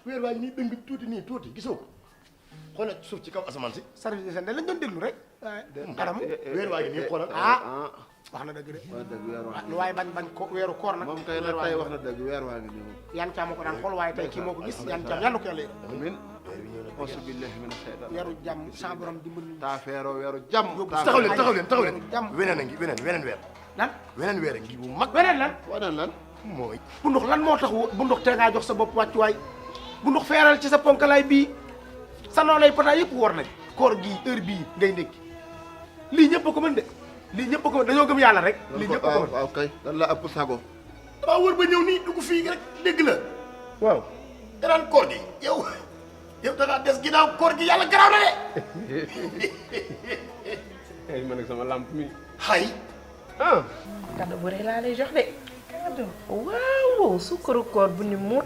weer waa ngi nii dëng tuuti gisoo ko xoolal suuf ci kaw asamaan si service de santé lañ doon déglu rek anam weer waa ngi nii xoolal wax na dëgg de weer waa lu waaye bañ ko weeru koor nag moom kay la tey wax na dëgg weer waa ngi nii yan caam ko daan xool waaye tey kii moo ko gis yan caam yàlla ko yàlla amiin auzu billahi mina shaytaan weeru jàmm sa borom dimbali taafeeroo weeru jàmm taxaw leen weneen a ngi weneen weer lan weneen weer a ngi bu mag weneen lan waneen lan mooy bu ndox lan moo tax bu ndox te ngaa jox sa bopp wàccuwaay bu ndox feeral ci sa ponkalaay bii sa noolay pata yëpp war nañ koor gii heure bii ngay ndékki lii ñëpp a ko mën de lii ñëpp a ko mën dañoo gëm yàlla rek lii ñëpp a ko mën waaw kay dan la ëpp sago damaa wër ba ñëw nii dugg fii rek dégg la waaw danaan koor gi yow da ngaa des ginnaaw koor gi yàlla garaaw na de ay man ak sama lamp mi xay cadeau bu rëy laa lay jox de cadeau waaw sukkaru koor bu ni muut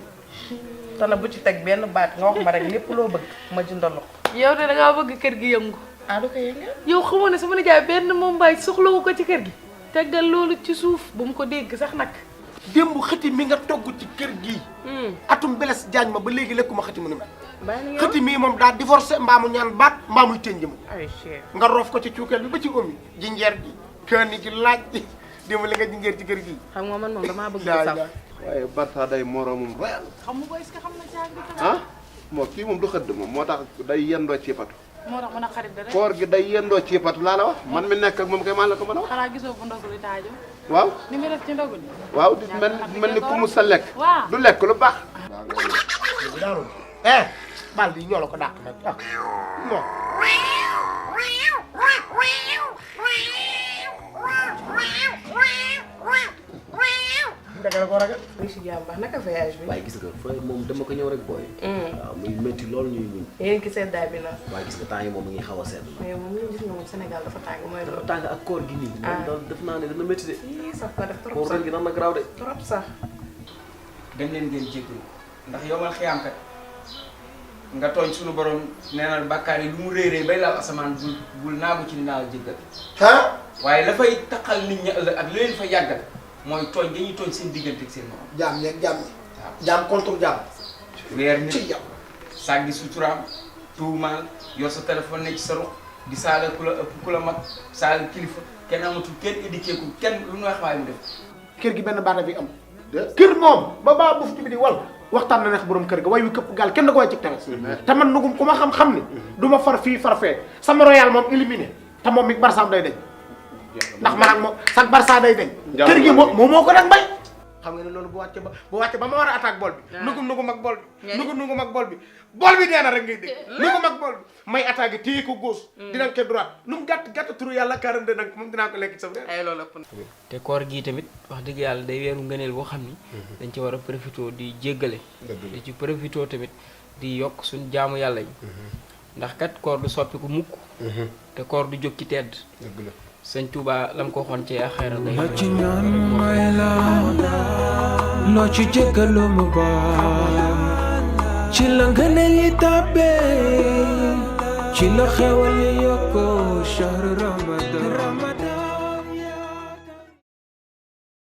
te na bu ci teg benn baat nga wax ma rek lépp loo bëgg ma jëndal la ko. yow de da ngaa bëgg kër gi yëngu. ah du ko yëngal. yow xamoo ne sama nijaay benn moom mbaay soxlawu ko ci kër gi. teggal loolu ci suuf bu mu ko dégg sax nag. démb xëti mi nga togg ci kër gii atum beles jaañ ma ba léegi lekkuma xëti mu ni mel bàyyi na xëti mii moom daa divorcé mbaamu ñaan baat mbaamuy tënj mu ay cher. nga roof ko ci cuukeel bi ba ci omi jinjeer ji këni ci laaj ji démb li nga jinjeer ci kër gii xam nga man moom damaa bëgg lu saf. waaye Barça day moromum réel xam nga ko est-ce que xam na jàng bi. ah moo kii moom du xëdd moom moo tax day yendoo ci patu moo tax mën a xarit da rek. koor gi day yendoo ci patu laa la wax man mi nekk ak moom kay maa la ko mën a wax xanaa gisoo bu ndogu li taajo. waaw ni mu def ci ndogu li. waaw di mel ni ku mu sa lekk waaw. du lekk lu baax daanu bal bi ñoo la ko dàq nag ah non ndeke la ko ragal muy si jàmm baax naka voyage bi. waaye gis nga fa moom dama ko ñëw rek booy. waaw muy métti loolu ñuy muñ. yéen ki seddaay bi la. waaye gis nga temps yi moom mu ngi xaw a sedd. mais moom ñu gis nga moom Sénégal dafa tàng mooy dafa loolu. tàng ak koor gi nii. moom daal def naa ne dana métti de. ii sax na def trop koor sax ren gi dana garaaw de. trop sax. dem leen ngeen jéggalu ndax yomal xiyaamkat nga tooñ suñu borom nee na bàkkaar yi lu mu réeree bay laal asamaan bul naagu ci dinaa la jéggal waaye la fay taqal nit ñi ëllëg ak li leen fa yàggal mooy tooñ dañuy tooñ seen diggante ak seen morom. jaam yeeg jaam yi jaam contre jaam weer nit ci yow sàggi suturaam tuumaal yor sa téléphone ne ci sa ruq di saaga ku la ëpp ku la mag saaga kilifa kenn amatul kenn éduqué ku kenn lu ñu wax waaye mu def. kër gi benn baat bi am kër moom ba baa buuf ci bi di wal waxtaan na neex borom kër ga way wi këpp gaal kenn da ko way ci tefes te man nugum ku ma xam-xam ni du ma far fii far fee sama royal moom éliminé te moom mi barsaam day deñ ndax man ak moom sax barsa day deñ kër gi moo ko nag mbay xam nga ne loolu bu wàcce ba ma war a attaque bool bi nugum ak bool bi nugum ak bool bi dee na rek ngay dégg nugum ak bool bi may attaqué téye ko gauche dinañ ko droite lu mu gàtt turu yàlla 42 nag moom dinaa ko lekk ci sa ay loolu ëpp na. te koor gii tamit wax dëgg yàlla day weeru ngëneel boo xam ni dañ ci war a profité di jéggale di ci profité tamit di yokk suñ jaamu yàlla yi ndax kat koor du soppiku mukk te koor du jóg ci tedd sëñ Touba lam ko waxoon ci yaa xayral day loo ci ñaan may la loo ci jéggalu mu baal ci la ngëneel yi tàbbee ci la xewal yi yokko shahru Ramadan